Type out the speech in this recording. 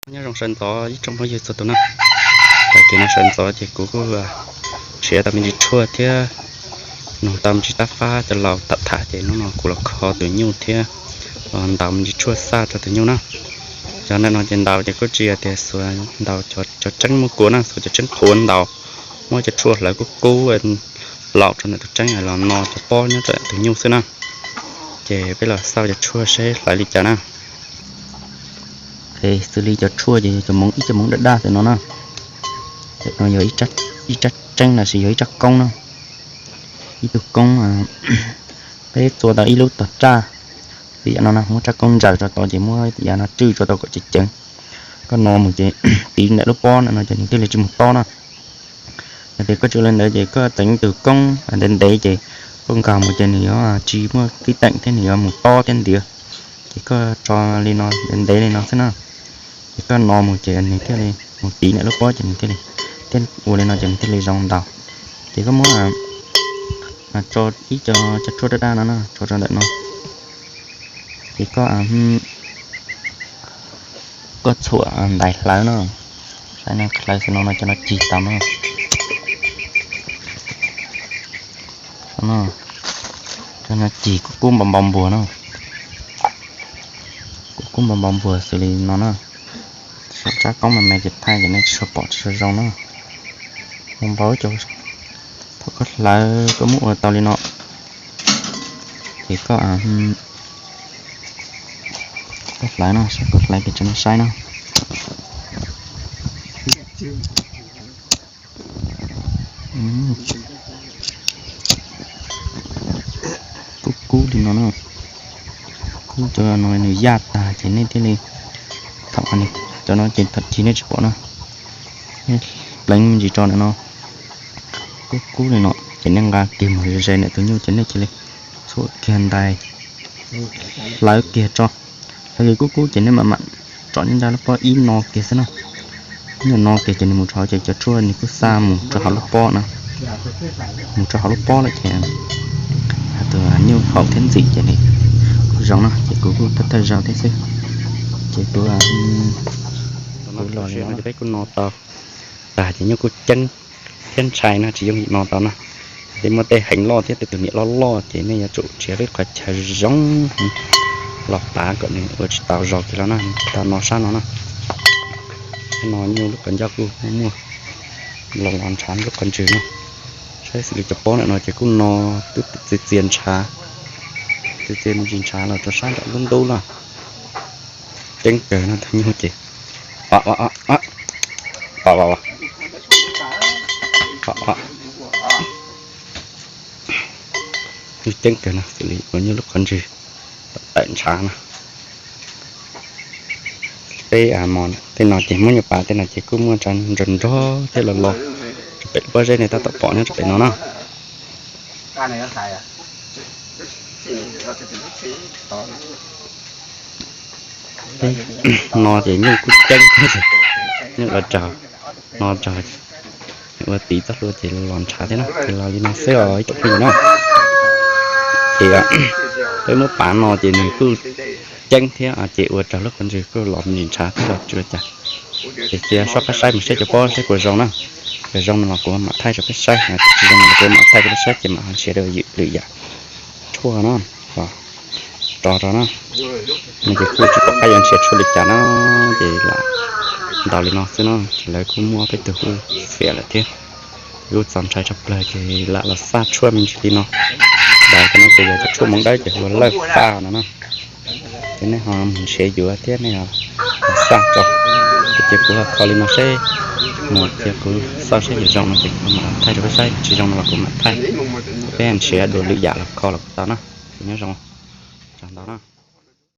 Nyob zoo sawv ntxov ib tsoom phooj ywg txhua tus na. Tag kis no sawv ntxov ces kuv kuj nrhiav tau me ntsis tshuaj thiab nug tau me ntsis tab fab cov laus tham tham ces hnub no kuv los kho tus nyuj thiab los ntaus me ntsis tshuaj xaj rau tus nyuj na. Cov ntawm no ces ntaus ces kuj tsis yog tias xuas ntaus cov tseeb muaj kua na, xuas cov tseeb qhuav ntaus, muab cov tshuaj hlawv kub kub laus rau ntawm tus tseeb los no cov pob nyob rau tus nyuj xwb na. Ces peb los xauj cov tshuaj seb hlawv li cas na. Xws li cov tshuaj ces yog cov moov, ib cov moov daj daj xwb no na. No yog ib rab tseeb lossis yog ib rab koob na, ib tug koob. Peb txua tau ib lub tog raj, ib yam no na, muab rab koob ntsaws rau tod ces muab yav no rwj rau tod kom ceev ceev. Koj no mus ces tiv ntawm lub pob no ces nws thiaj li tsis mus tob na. Yog tias koj tsis ua li ntawd ces koj teem ib tug koob ntev ntev ces koj nkag mus ces nws yuav tsis muaj tib teem thiab nws yuav mus tob thiab ntiav. Ces koj tso li no ntev ntev li no xwb na. Ces koj no mus ces nws thiaj li mus tiv ntawm lub pob ces nws thiaj li, thiaj ua li no ces nws thiaj li zoo ntaus. Ces koj muab tso ib co tshuaj daj daj no na, tso rau ntawm no. Ces koj, koj txhuam ntais hlawv no, saib no, hlawv xwb no no cov no cig tau no. Cov no cig kub kub npau npau npuas no, kub kub npau npau npuas xws li no na. Saib rab koob me me ces thaij ces nej tsis tshua pom tsis tshua zoo na. Npau npau cov, thaum koj hlawv koj muab ua tau li no ces koj, koj hlawv no, koj hlawv ces tso nej saib no. Kub kub li no na, kub cov no nws yaj tag ces nej thiaj li, thaum cov no ces thaum cig nej tsis pom na, nej pleev me ntsis tso ntawm no, kub kub li no ces nej nqa kiag mus ze ze ntawm tus nyuj ces nej cia li txhuam kiag ntais hlawv kiag tso. Hlawv kiag kub kub ces nej mam mam tsom nyob nrab lub pob ib no kiag xwb na. Ib nyuag no kiag ces nws mus rau hauv ces cov tshuaj nws kuj xa mus rau hauv lub pob na. Mus rau hauv lub pob lawm ces tus nyuj haum thiab ntxim ces nws kuj zoo na, ces kuv kuj thawj thawj zaug thiab xwb. Ces kuv, kuv los li no peb kuj no tau tag ces nyuj kuj ceeb thiab ntshai na, tsis yooj yim no tau na. Yog tias muaj tej heev loj thiab tej tus niam loj loj ces nej yuav tsum nrhiav ib qhov chaw zoo los pav kom nws ua tsis tau zog kiag los na, tau no sab no na. Sab no nyuj lub qhov ncauj kuj muaj muaj los los ntshav lub qhov ntswg na. Saib xws li cov pob ntawm no ces kuj no twb txias txias ntshav, txias txias me ntsis ntshav los rau sab nram ntub ntub lawm. Ceeb kawg no tus nyuj ces, nyuj ceeb kawg no xws li ua nyuj lub qhov ntswg tawm ntshav na. Peb tej no ces muab nyuj pav tej no ces kuj muaj nrog nrog thiab los los rau pem lub pob zeb ne, tab tom pom nyob rau pem no na. No ces nyuj kuj ceeb thiab, nyuj ua raug, no raug ua tiv txoj hlua ces los ntshav thiab na, ces los li no xwb os ib tsoom phooj ywg na. Ces peb muab pav no ces nws kuj ceeb thiab ces ua raug lub qhov ntswg kuj los me ntsis ntshav thiab los tsis ua cas. Ces cia soj qab saib mus seb cov pob seb puas zoo na. Yog zoo no los kuv mam thaij rau peb saib, tsis zoo no los kuv mam thaij rau peb saib ces mam ho nrhiav dua lwm yam tshuaj na, rov rau na. No ces kuj tsis pom qab yuav nrhiav tshuaj li cas na, ces lam ntaus li no xwb na. Ces lawv kuj muab peb tug kuj fiam lawm thiab, kuj txaus ntshai tshaj plaws ces lam los xaj tshuaj me ntsis li no. Ntawm no ces yog cov tshuaj moov dawb ces hu ua lawj faj no na. Ces nej ho mus nrhiav yuav thiab nej ho xaj tso. Ces kuv ho kho li no seb, mus cia kuv xauj seb yuav zoo no ces kuv mam thaij rau peb saib, tsis zoo no los kuv mam thaij, peb nrhiav dua lwm yam los kho los kuj tau na. Ces nyob zoo, tsaug ntau na.